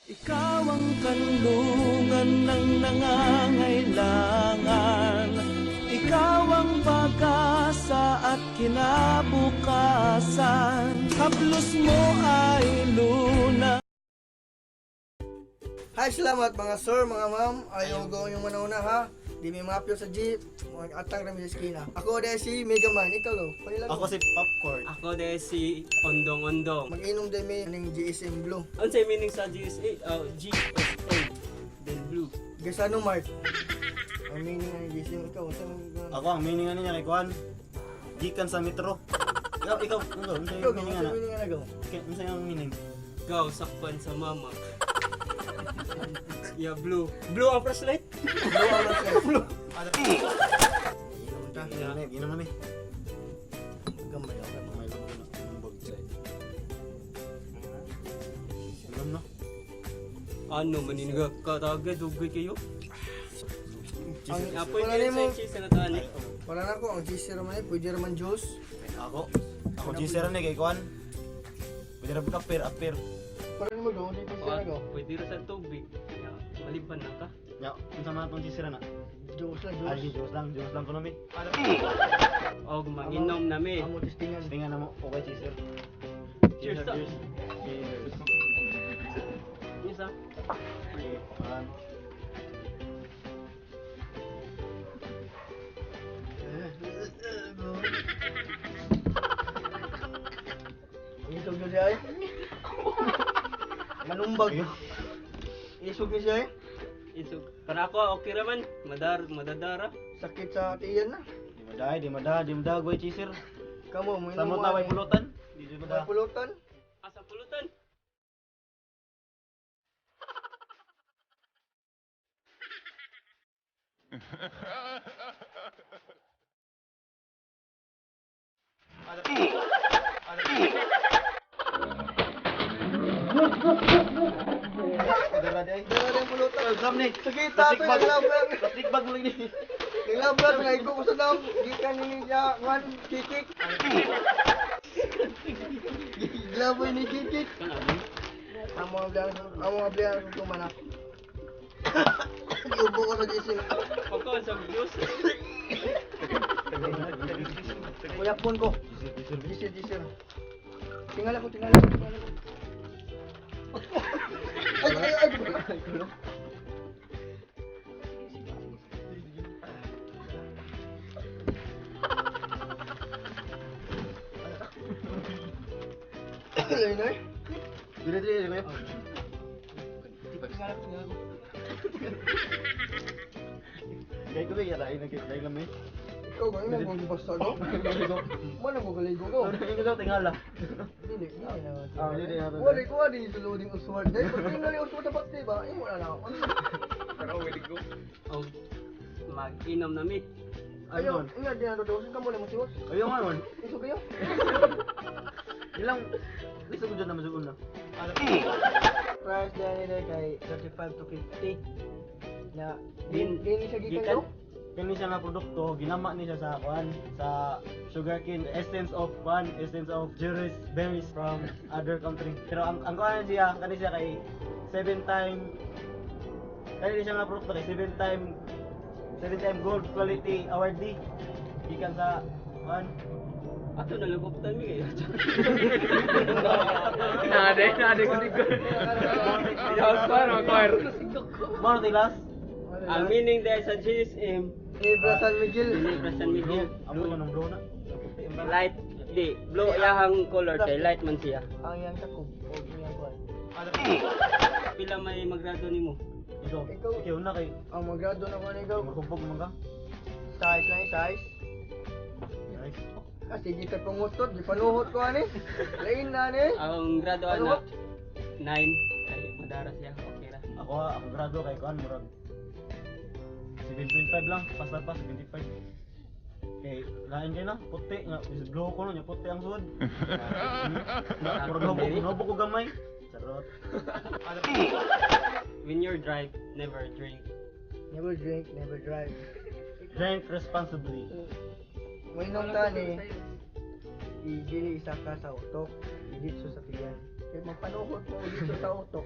Ikaw ang kanlungan ng nangangailangan. Ikaw ang pag-asa at kinabukasan. Haplos mo ay luna. Hi, salamat mga sir, mga ma'am. Ayaw go yung manauna ha. Di may mapyo sa jeep. Mga atang rami sa eskina. Ako dahil si Mega Man. Ikaw go. Panila Ako si Popcorn. Ako dahil si Ondong Ondong. Mag-inom din may aning GSM Blue. Ano sa meaning sa GSA? Oh, GSA. Then blue. Gasano Mart. Ang meaning ng GSM ikaw. Saan Ako ang meaning ano niya kay Kuan. Gikan sa metro. Ikaw, ikaw, ikaw, ano Ikaw, yung meaning ano ana? meaning ana go? Ano yung meaning? Gaw, sakpan sa mama. Yeah, blue. Blue ang flashlight? Blue ang flashlight. Blue. Inom ta. Inom na, inom na mi. Gamay ako. May lang na ang bag. Inom no. Ano, maninig ka taga, dugay kayo. Ang Apoy wala kayo nimo. sa cheese na taan eh. Wala na ko ang GSM man eh. Pwede raman juice. Ako. Ako GSR ni kay Kuan. Pwede ra ka apir, apir. Wala nimo go. Hindi GSM na go. Pwede rin sa tubig. Yeah, maliban na ka. Ya, unsa man atong GSR na? Juice lang, Ay, juice. juice lang, juice lang kuno mi. Og manginom nami. Amo testingan. Tingnan na mo, okay GSR. Cheers, ta. Cheers. Cheers. Isa. Okay, one. Ang isog niya siya eh. Manumbag. Isog niya siya eh. Isog. Para ako, okay raman. Madar, madadara. Sakit sa tiyan na. Di maday, di maday, di maday, goy cheeser. Kamo, mo Samot na way pulutan. Di Way maday. pulutan. Asa pulutan. Dara di ay. Dala na yung pulutan. Welcome ni. Sakit ta ito, Plastic bag. naglabra. Plastic bag mo lang ni. Naglabra, naigo ko sa dam. Gikan ni niya, kwan, kikik. Glaboy ni kikik. Kan abi. Amo ang blihan sa tumana. Iubo ko sa GSM. Pagkaon sa juice. Kuyapon ko. GSM, GSM. Tingala ko, tingala ko, tingala ko. Ay, ay, ay. Ay, ay. Dire dire kuya. Tingala ko, tingala ko. Kay ko ba lain nag lain kami. Ikaw ba, mo kung basta ko? Mo na ko galigo ko. Sorry ko tingala. Dili, dili na. Ah, dili na. Wala ko wala sa loading usward. Dahil pag tingali usward sa pati ba, imo na na. Og mag-inom nami. Ayo, ingat din na doon ka mo na mo siwas. Ayo nga man. Iso kayo. Ilang lisa ko dyan na masugon na. Price din nila kay 35 to 50. Na Din- din din siya gikan gikan? do. Kani siya nga produkto, ginama ni siya sa kuan sa sugarcane essence of kuan, essence of juris berries from other country. Pero ang kuan siya, kani siya kay 7 time kani siya nga produkto kay 7 time gold quality awardee gikan sa kuan. Ato nalugoptan mi kayo. Nade, nade ko di ko. Mao na last. Ang meaning dahil sa GSM, Ibra San Miguel. Ginebra San Miguel. Amo man ang blue na. Light, di, blue iyahang color kay light man siya. Ang iyang takog og iyang kuan. Pila may magrado nimo? Ikaw, Ikaw. ikaw na kay Ang magrado na ko ni ikaw. maghubog man ka. Size lang size. Nice. Kasi di ka pangustot, di panuhot ko ani. Lain na ani. Ang grado Ano? ana 9 kay madara siya, okay ra. Ako ang grado kay kuan murag 7.5 lang, pasar pa 75. Kay lain kay na, puti nga is blue ko no, nya puti ang sud. Na murag hobo ko gamay. Charot. When you drive, never drink. Never drink, never drive. Drink responsibly. Mainom ta ni igili isa ka sa utok, iditso sa tiyan. Kay magpanuhot mo dito sa utok.